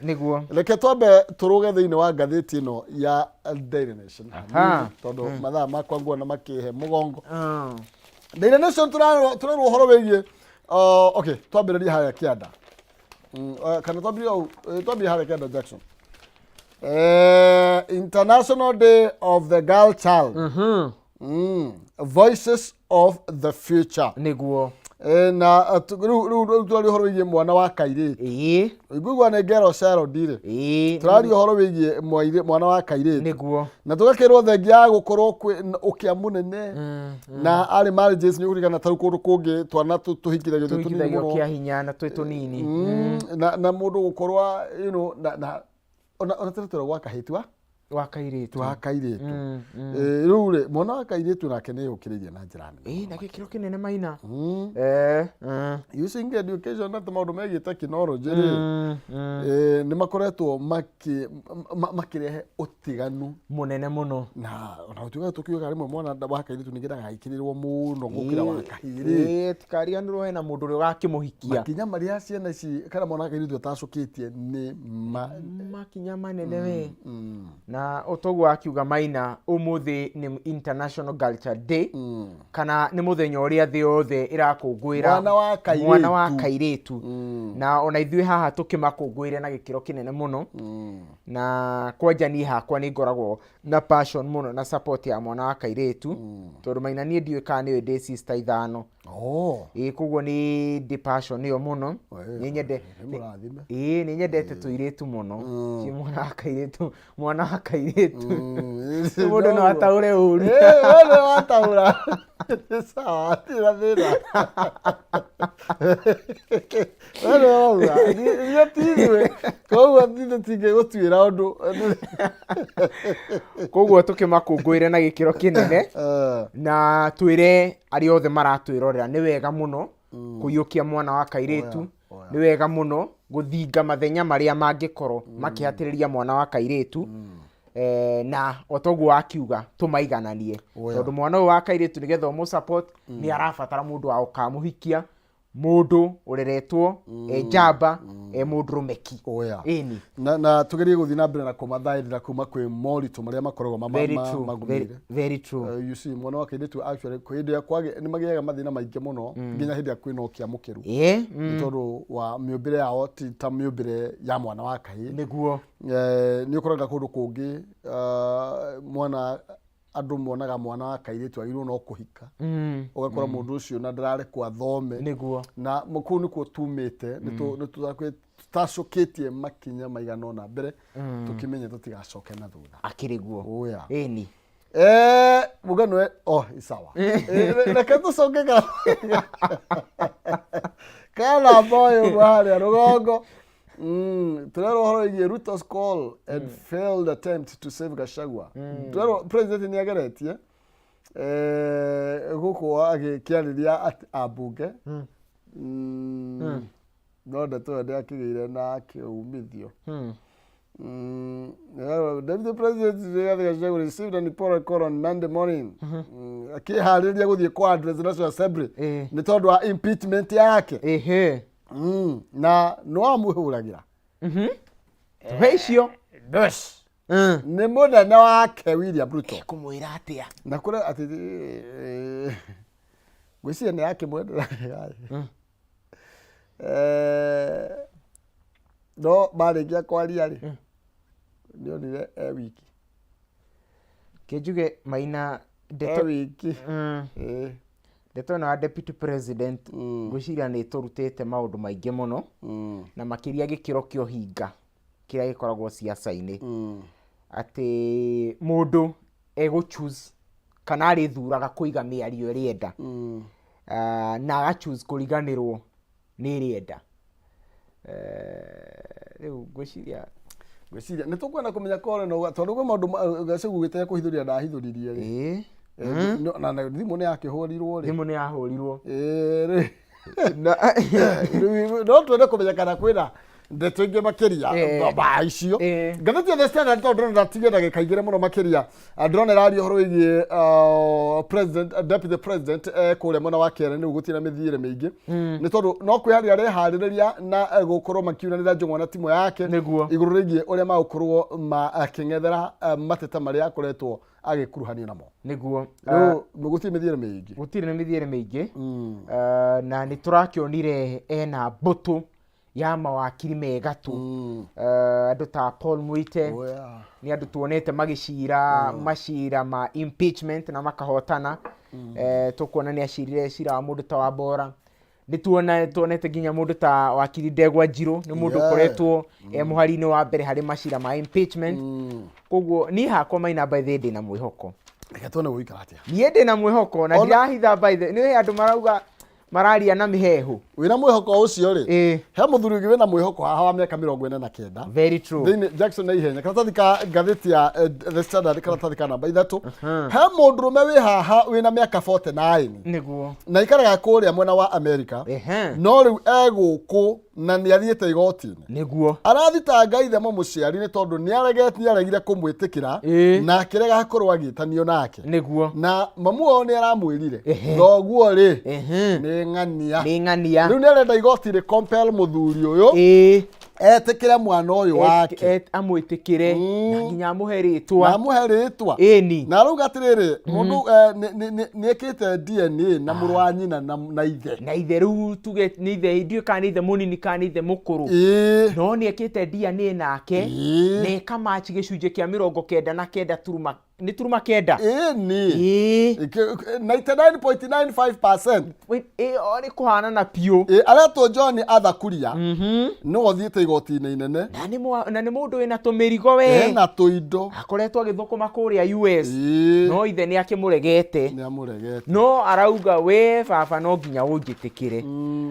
Reke twambe tũrũge thĩinĩ wa ngathĩti ĩno ya Daily Nation hanini, tondũ mathaa makwa nguona makĩhe mũgongo. Daily Nation tũrerwo ũhoro wĩgiĩ, okay, twambĩrĩrie harĩa kĩanda. Kana twambĩrĩrie hau, twambie harĩa kĩanda Jackson. International Day of the Girl Child. Voices of the Future. Na rĩu tũraria ũhoro wĩgiĩ mwana wa kairĩtu. Ũiguigua nĩ ngero Sherod rĩ. Tũraria ũhoro wĩgiĩ mwana wa kairĩtu. Na tũgakĩrwo thengia ya gũkorwo kwĩ ũkĩa mũnene. Na arĩ marriages nĩ ũkũririkana ta rĩu kũndũ kũngĩ twana tũhikithagio twĩ tũnini Tũhikithagio mũno. kĩa hinya na twĩ tũnini. Na mũndũ gũkorwo, na ona tene tũragwo kahĩti wa Wa kairĩtu. Wa kairĩtu. Rĩu rĩ, mwana wa kairĩtu nake nĩ yũkĩrĩirie na njĩra nene. Ĩĩ, na gĩkĩro kĩnene Maina. Using education na maũndũ megiĩ technology rĩ, nĩ makoretwo makĩrehe ũtiganu mũnene mũno. Na ona gũtuĩka tũkiugaga rĩmwe mwana wa kairĩtu ningĩ ndagagĩkĩrĩrwo mũno gũkĩra wa kahĩĩ rĩ. Ĩĩ, tikariganĩrwo hena mũndũ ũrĩa ũgakĩmũhikia. Makinya marĩa ciana ici kana mwana wa kairĩtu atacũkĩtie nĩ ma makinya manene we. Na ũtoguo akiuga Maina, ũmũthĩ nĩ International Girl Child Day, kana nĩ mũthenya ũrĩa thĩ yothe ĩrakũngũĩra Mwana wa kairĩtu. Mwana wa kairĩtu. Na ona ithuĩ haha tũkĩmakũngũĩre na gĩkĩro kĩnene mũno. Na kwanja niĩ hakwa nĩ ngoragwo na passion mũno na support ya mwana wa kairĩtu, tondũ Maina niĩ ndiũĩ kana nĩũĩ ndĩ sister 5. Ĩĩ, koguo nĩ ndĩ passion ĩyo mũno. Nĩ nyende Nĩ mũrathime. Ĩĩ, nĩ nyendete tũirĩtu mũno. Ci mwana wa kairĩtu, mwana wa kairĩtu. Mũndũ no ataũre ũru. Ĩĩ, we nĩ wataũra. Nĩ sawa, hatirĩ na thĩna. We nĩ wauga, ithuĩ ti ithuĩ. Koguo ithuĩ tũtingĩgũtuĩra ũndũ. Koguo tũkĩmakũngũĩre na gĩkĩro kĩnene. Na twĩre arĩa othe maratwĩrorera nĩ wega mũno kũiyũkia mwana wa kairĩtu. Nĩ wega mũno gũthinga mathenya marĩa mangĩkorwo makĩhatĩrĩria mwana wa kairĩtu. Na o toguo wakiuga tũmaigananie. Oh, yeah. Tondũ mwana ũyũ wa kairĩtu nĩgetha ũmũ support nĩ arabatara mũndũ wa gũkamũhikia, mũndũ ũreretwo e njamba, e mũndũrũme ki. Oh, yeah. Ĩni. Na tugerie gũthiĩ na mbere na kũmathaĩrĩra kuma kwĩ moritũ marĩa makoragwo Very true. magũmĩire. Very, very true. You see, mwana wa kairĩtu actually kwĩ hĩndĩ ĩrĩa nĩ magĩaga mathĩna maingĩ mũno nginya hĩndĩ ĩrĩa kwĩna ũkĩamũkĩru, nĩ tondũ wa mĩũmbĩre yao ti ta mĩũmbĩre ya mwana wa kahĩĩ. Nĩguo. Nĩ ũkoraga kũndũ kũngĩ mwana andũ monaga mwana wa kairĩtu agĩrĩirwo no kũhika, ũgakora mũndũ ũcio na ndararekwo athome. Na kũu nĩkuo tumĩte, nĩ tũtacũkĩtie makinya maigana ũna mbere, tũkĩmenye tũtigacoke na thutha. Akĩrĩ guo. Oh, yeah. Ĩni. Mũgano oh, sawa. Reke tũcoke ka kana boy ũguo harĩa rũgongo. Tũrerwo ũhoro wĩgiĩ Ruto's call and failed attempt to save Gachagua. Tũrerwo president nĩ ageretie gũkũ agĩkĩarĩria ambunge, no ndeto ĩyo ndĩakĩgĩire na kĩumithio. Deputy President Rigathi Gachagua received an important call on Monday morning. Akĩharĩria gũthiĩ kwa address National Assembly nĩ tondũ wa impeachment yake. Na nĩ wamũhũragĩra. Tũhe icio. Nĩ mũnene wake William Ruto. Kũmwĩra atĩa? Na kũrĩa atĩ ngwĩciria nĩ akĩmwendera. No marĩkia kwaria rĩ, nĩonire e wiki. Kĩnjuge Maina E ndeto wiki. Ndeto ĩno ya deputy president ngwĩciria nĩ ĩtũrutĩte maũndũ maingĩ mũno, na makĩria gĩkĩro kĩa ũhinga kĩrĩa gĩkoragwo ciaca-inĩ, atĩ mũndũ egũ choose kana arĩthuraga kũiga mĩario ĩrĩa enda, na aga choose kũriganĩrwo nĩ ĩrĩa enda. Rĩu ngwĩciria Ngwĩciria nĩ tũkwenda kũmenya kore no tondũ kwĩ maũndũ Gachagua ugĩte kũhithũria ndahithũririe rĩ. Na thimũ nĩ yakĩhũrirwo rĩ. Thimũ nĩ yahũrirwo. Rĩ. Rĩu no twende kũmenya kana kwĩna ndeto ingĩ makĩria ba icio. Ngathĩti ya The Standard, tondũ ndĩrona ndatige ndagĩka igĩrĩ mũno makĩria. Ndĩrona ĩraria ũhoro wĩgiĩ president, deputy president kũrĩa mwena wa Kĩarĩ nĩguo gũtirĩ na mĩthiĩre mĩingĩ, nĩ tondũ no kwĩharĩria areharĩrĩria na gũkorwo makiunanĩra njũng'wa na timu yake igũrũ rĩgiĩ ũrĩa magũkorwo makĩng'ethera mateta marĩa akoretwo agĩkuruhanio namo. Rĩu gũtirĩ mĩthiĩre mĩingĩ. Gũtirĩ na mĩthiĩre mĩingĩ. Na nĩ tũrakĩonire ena mbũtũ ya mawakiri me gatũ, andũ ta Paul Muite. Oh, yeah. Nĩ andũ tuonete magĩcira macira ma impeachment na makahotana. Tũkuona nĩ acirire cira wa mũndũ ta wa Bora, nĩ tuona tuonete nginya mũndũ ta wakiri Ndegwa Njirũ, nĩ mũndũ ũkoretwo e mũhari-inĩ wa mbere harĩ macira ma impeachment. Koguo niĩ hakwa Maina, by the way, ndĩna mwĩhoko. Reke tuone gũikara atĩa. Niĩ ndĩna mwĩhoko na ndirahitha, by the nĩ andũ marauga mararia na mĩhehu. Wĩna mwĩhoko ũcio rĩ, he mũthuri ũngĩ wĩna mwĩhoko haha wa mĩaka 49. Very true. Thĩinĩ Jackson na ihenya karatathi ka ngathĩti ya The Standard, karatathi ka namba 3, he mũndũrũme wĩ haha wĩna mĩaka 49 na ikaraga kũrĩa mwena wa America, no rĩu egũkũ na nĩ athiĩte igoti-inĩ. Arathitanga ithe mũmũciari nĩ tondũ nĩ aregire kũmwĩtĩkĩra na akĩrega akorwo agĩtanio nake. Na mamu wao nĩ aramwĩrire thoguo rĩ nĩ ng'ania. Nĩ ng'ania. Rĩu nĩ arenda igoti rĩ compel mũthuri ũyũ etĩkĩre mwana ũyũ wake. Amwĩtĩkĩre na nginya amũhe rĩtwa. Na amũhe rĩtwa. Na arauga atĩrĩrĩ, mũndũ nĩ ekĩte DNA na mũrũ wa nyina na ithe. Na ithe, rĩu tuge nĩ ithe, ndiũĩ kana nĩ ithe mũnini kana nĩ ithe mũkũrũ, no nĩ ekĩte DNA nake na ĩkamatch gĩcunjĩ kĩa 99 turuma nĩ turuma kenda. Ĩni. 99.95%. Ĩyo nĩ kũhanana biũ. Aretwo John Arthur Kuria, nĩwe ũthiĩte igoti-inĩ inene. Na nĩ mũndũ wĩna tũmĩrigo we. Ena tũindo. Akoretwo agĩthũkũma kũrĩa US, no ithe nĩ akĩmũregete. Nĩ amũregete. No arauga, we baba no nginya ũnjĩtĩkĩre.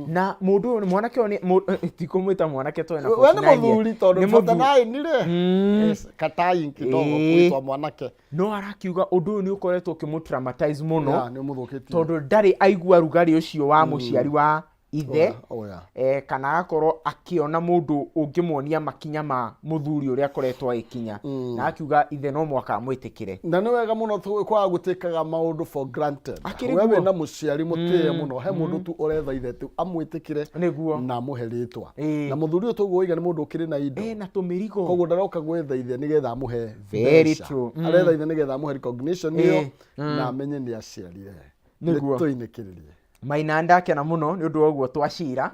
Na mũndũ ũyũ mwanake ũyũ ti kũmwĩta mwanake tondũ ena We nĩ 49 years. mũthuri tondũ Nĩ mũthuri. 49 rĩ. Yes, katai kidogo kwĩtwa mwanake. No arakiuga ũndũ ũyũ nĩ ũkoretwo ũkĩmũ traumatize mũno, Yeah, nĩ ũmũthũkĩtie. tondũ ndarĩ aigua rugarĩ ũcio wa mũciari wa Ithe Oh, yeah. Kana agakorwo akĩona mũndũ ũngĩmuonia makinya ma mũthuri ũrĩa akoretwo agĩkinya, na akiuga ithe no mwaka amwĩtĩkĩre. Na nĩ wega mũno kwaga gũtĩkaga maũndũ for granted. Akĩrĩ We guo. wĩna mũciari mũtĩe mũno, he mũndũ tu ũretha ithe tu amwĩtĩkĩre Nĩguo. na amũhe rĩtwa. Ĩĩ. Na mũthuri ũyũ tũguo oiga nĩ mũndũ ũkĩrĩ na indo. Na tũmĩrigo. Koguo ndaroka gwetha ithe nĩgetha amũhe Very mbeca. true. Aretha ithe nĩgetha amũhe recognition ĩyo Ĩĩ. na amenye nĩ aciarire. Nĩguo. Nĩtũinĩkĩrĩrie. Maina, ndakena mũno nĩ ũndũ wa ũguo twacira,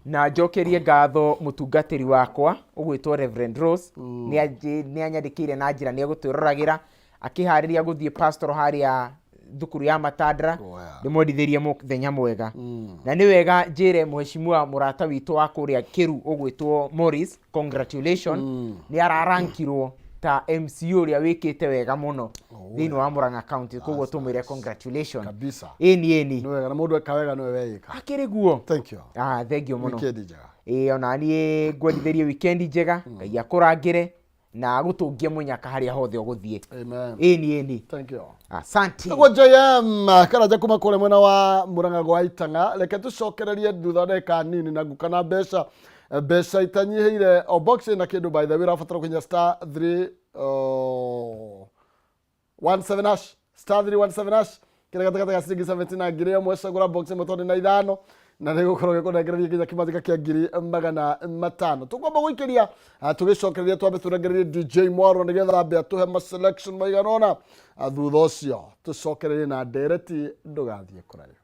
na njokerie ngatho mũtungatĩri wakwa ũgwĩtwo Reverend Rose. Nĩ anyandĩkĩire na njĩra nĩ egũtwĩroragĩra akĩharĩria gũthiĩ pastoral harĩa thukuru ya Matandra. Oh, yeah. Ndĩmwendithĩrie mũthenya mwega, na nĩ wega njĩre mheshimiwa mũrata witũ wa kũrĩa Kĩru ũgwĩtwo Morris, congratulation, nĩ ararankirwo ta MCU ũrĩa wĩkĩte wega mũno thĩinĩ wa Murang'a County, koguo tũmwĩre congratulation. Kabisa. Ĩni ĩni. Nĩ wega, na mũndũ eka wega nĩwe weyĩka. Akĩrĩ guo. Thank you. Ah, thank you mũno. Weekend njega. Ĩĩ, ona niĩ ngwendithĩrie weekend njega. Ngai akũrangĩre na agũtũngie mũnyaka harĩa hothe ũgũthiĩ. Amen. Ĩni ĩni. Thank you. Asante. Nĩguo JM Karanja kuma kũrĩa mwena wa Murang'a gwa Itang'a. Reke tũcokererie thutha wa ndagĩka nini na nguka na mbeca, mbeca itanyihĩire o box ĩna kĩndũ. By the way, ũrabatara kũhinya star 3 17 hash, star 317 hash, kĩrĩa gatagatĩ ga ciringi 70 na 1,000. Cagũra box ĩmwe tondũ na ithano na nĩ gũkorwo gĩkũnengereria nginya kĩmanjĩka kĩa 500,000. Tũkwamba gũikĩria, tũgĩcokereria twambe tũrengererie DJ Mwaro nĩgetha ambe atũhe ma selection maigana ũna. Thutha ũcio tũcokererie na ndereti. Ndũgathiĩ kũraihu.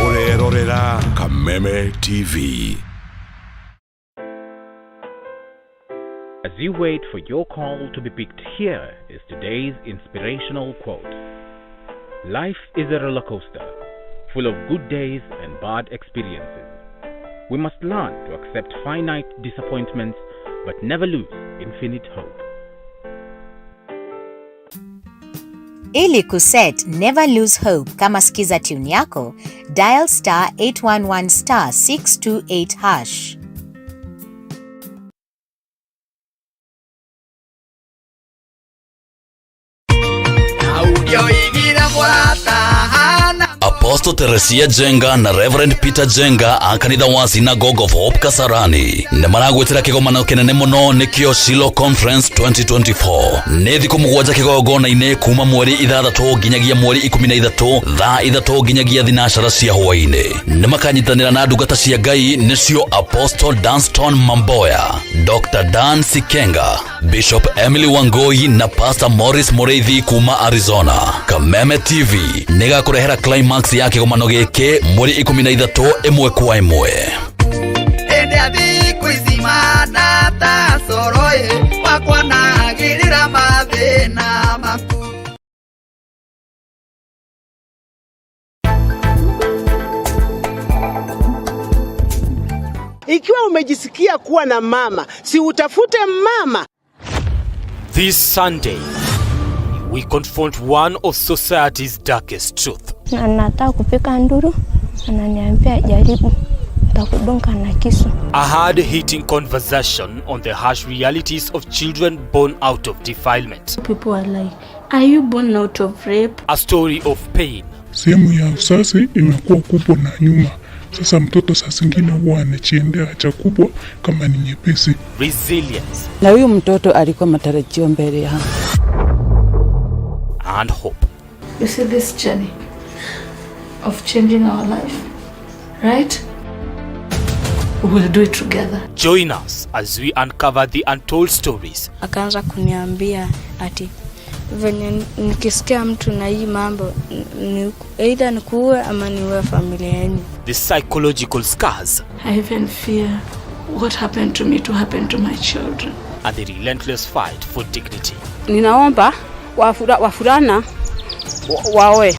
Ũrerorera Kameme TV. As you wait for your call to be picked, here is today's inspirational quote. Life is a roller coaster, full of good days and bad experiences. We must learn to accept finite disappointments but never lose infinite hope. Ili kuset Never Lose Hope kama skiza tune yako, dial star 811 star 628 hash. Apostle Teresia Jenga na Reverend Peter Jenga a kanitha wa Synagogue of Hope Kasarani nĩ maragwĩtĩra kĩgomano kĩnene mũno, nĩkĩo Shiloh Conference 2024. Nĩ thikũ 7 kĩgongona-inĩ kuma mweri 6 nginyagia mweri 13, thaa 3 nginyagia 3 cia hwaĩ-inĩ. Nĩ makanyitanĩra na ndungata cia Ngai, nĩcio Apostle Dunstan Mamboya, Dr. Dan Sikenga, Bishop Emily Wangoi na Pastor Morris Mureithi kuma Arizona. Kameme TV nĩ gakũrehera climax ya kĩgomano gĩkĩ mweri 13 ĩmwe kwa ĩmwe. Hĩndĩ ya thikũ ici mana ta coro wakwa nagĩrĩra mathĩna maku. Ikiwa umejisikia kuwa na mama, si utafute mama. This Sunday, we confront one of society's darkest truth. Na nataka kupika nduru, ananiambia jaribu, nitakudunga na kisu. A hard-hitting conversation on the harsh realities of children born out of defilement. People are like, are you born out of rape? A story of pain, Sehemu ya uzazi inakuwa kubwa na nyuma. Sasa mtoto saa zingine huwa anachiendea haja kubwa kama ni nyepesi. Resilience, Na huyu mtoto alikuwa matarajio mbele yangu. And hope. You see this journey of changing our life, right? We will do it together. Join us as we uncover the untold stories Akaanza kuniambia ati venye nikisikia mtu na hii mambo ni either nikuue ama niue familia yenu. The psychological scars, I even fear what happened to me to happen to my children. And the relentless fight for dignity. Ninaomba wavulana waoe.